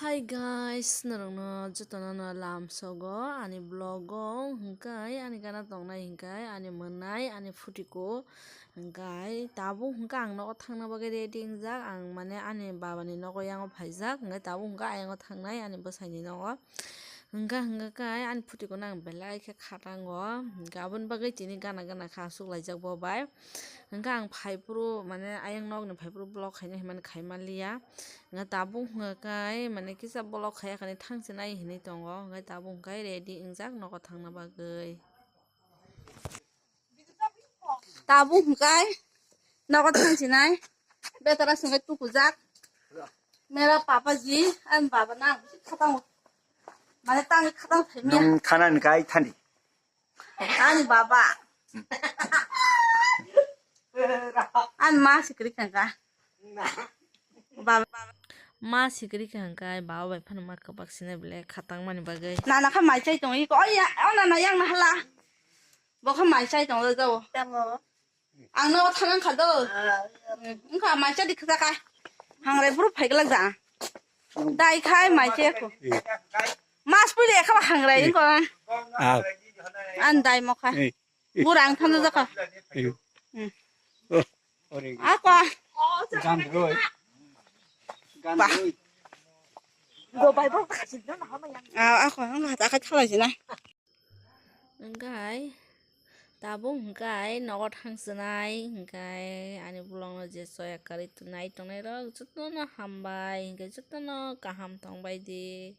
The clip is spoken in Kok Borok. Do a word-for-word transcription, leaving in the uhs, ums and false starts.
Hi guys, norokno jotono no lamsogo ani vlog o, hwnkhe ani gana tongnai hwnkhe ani mwnai ani phutiko, hwnkhe tabuk hwnkhe ang nogo thangna bagwi ready wngjak, ang mane ani babani nogo yango phaijak, hwnkhe tabuk hwnkhe ayango thangnai ani bwsaini nogo, hwnkhe hwnkhe ani phutiko no ang belai khe khatango, hwnkhe aboni bagwi tini gana gana khe aswk laijak bo bai, hwnkhe ang phaiphuru mane ayang nokni phaiphuru vlog khaina hinmani khaima liya. Nga tabuk hwnka kai, mane kisa bolok khaya kani thang se nai hinui tongo, hwnka tabuk hwnka ready wngjak nogo thangna bagwi. Tabuk hwnka nogo thang se nai, betara swngai tukujak. Mera papa ji, ani baba nang khatang, mane tang khatang thai miya. Nung thana ni kai thani. Ani baba. Ani ma sikri kangka. Baba. Ma sikri kangka, baba bai phano ma kwbak sinai bele khatang mani bagwi. Nana kha mai chai tong iko. Oya, o nana yang na hala. Bo kha mai chai tong jao. Ang no thanang kha do. Wngkha mai chadi khajaka. Hangrai buru phaiglak ja. Dai khai mai che ko. Mas pui le kha hangrai ko. Ah. An dai mo kha. Eh. Bura ang thanjak kha. Eh. Hmm. Oh. Ako. Gan roi. Gan roi. Ah, ako ang hata kha thalai jina. Hwnkhe tabuk hwnkhe nogo thang swnai, hwnkhe ani vlogno je soya kwrwi nai tongnai rok jotono hambai, hwnkhe jotono kaham tongbai di.